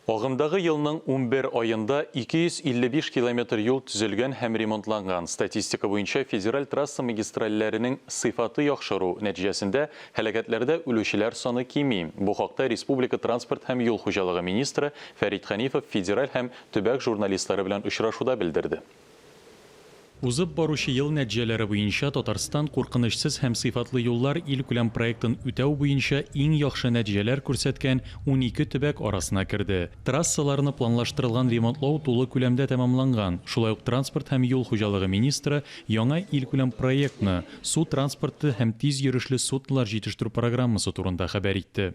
Агымдагы елның 11 аенда 255 километр юл төзелгән һәм ремонтланган. Статистика буенча, федераль трасса магистральләренең сыйфаты яхшыру нәтиҗәсендә һәлакәтләрдә үлүчеләр саны кими. Бу хакта республика транспорт һәм юл хуҗалыгы министры Фәрит Хәнифов федераль һәм төбәк журналистлары белән очрашуда белдерде. Узып баручы ел нәтиҗәләре буенча Татарстан Куркынычсыз һәм сыйфатлы юллар илкүләм проектын үтәү буенча иң яхшы нәтиҗәләр күрсәткән 12 төбәк арасына керде. Трассаларны планлаштырылган ремонтлау тулы күләмдә тәмамланган. Шулай ук транспорт һәм юл хуҗалыгы министры яңа илкүләм проектны, су транспорты һәм тиз йөрешле суднолар җитештерү программасы турында хәбәр итте.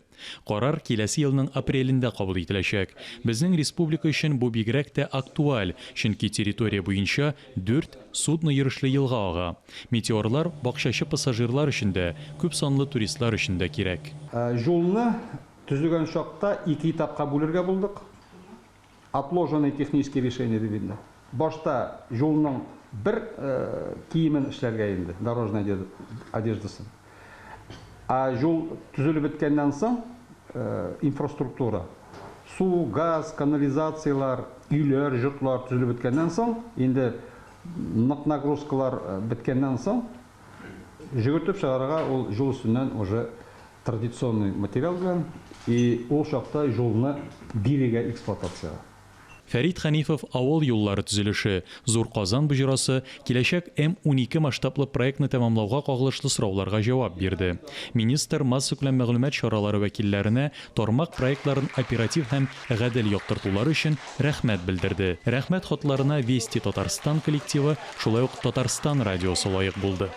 Карар киләсе елның апрелендә кабул ителәчәк. Безнең республика өчен бу бигрәк тә актуаль, чөнки территория буенча дүрт судно йөрешле елга ага. Метеорлар бакчачы пассажирлар өчен дә, күп санлы туристлар өчен дә кирәк. Юлны төзегән чакта ике этапка бүлергә булдык. Отложенные технические решения дип инде. Башта юлның бер киемен эшләргә инде, дорожный одеждасын. Ә юл төзелеп беткәннән соң инфраструктура, су, газ, канализацияләр, өйләр, йортлар төзелеп беткәннән соң, инде нык нагрузкалар беткәннән соң, җөгертеп чыгарырга ул юл өстеннән уже Традиционный материал белән и ул чакта юлны бирегә эксплуатациягә. Фәрит Хәнифов авыл юллары төзелеше, Зур Казан боҗрасы, киләчәк М-12 масштаблы проектны тәмамлауга кагылышлы сорауларга җавап бирде. Министр массакүләм мәгълүмат чаралары вәкилләренә тармак проектларын оператив һәм гадел яктыртулары өчен рәхмәт белдерде. Рәхмәт хатларына Вести Татарстан коллективы, шулай ук Татарстан радиосы лаек булды.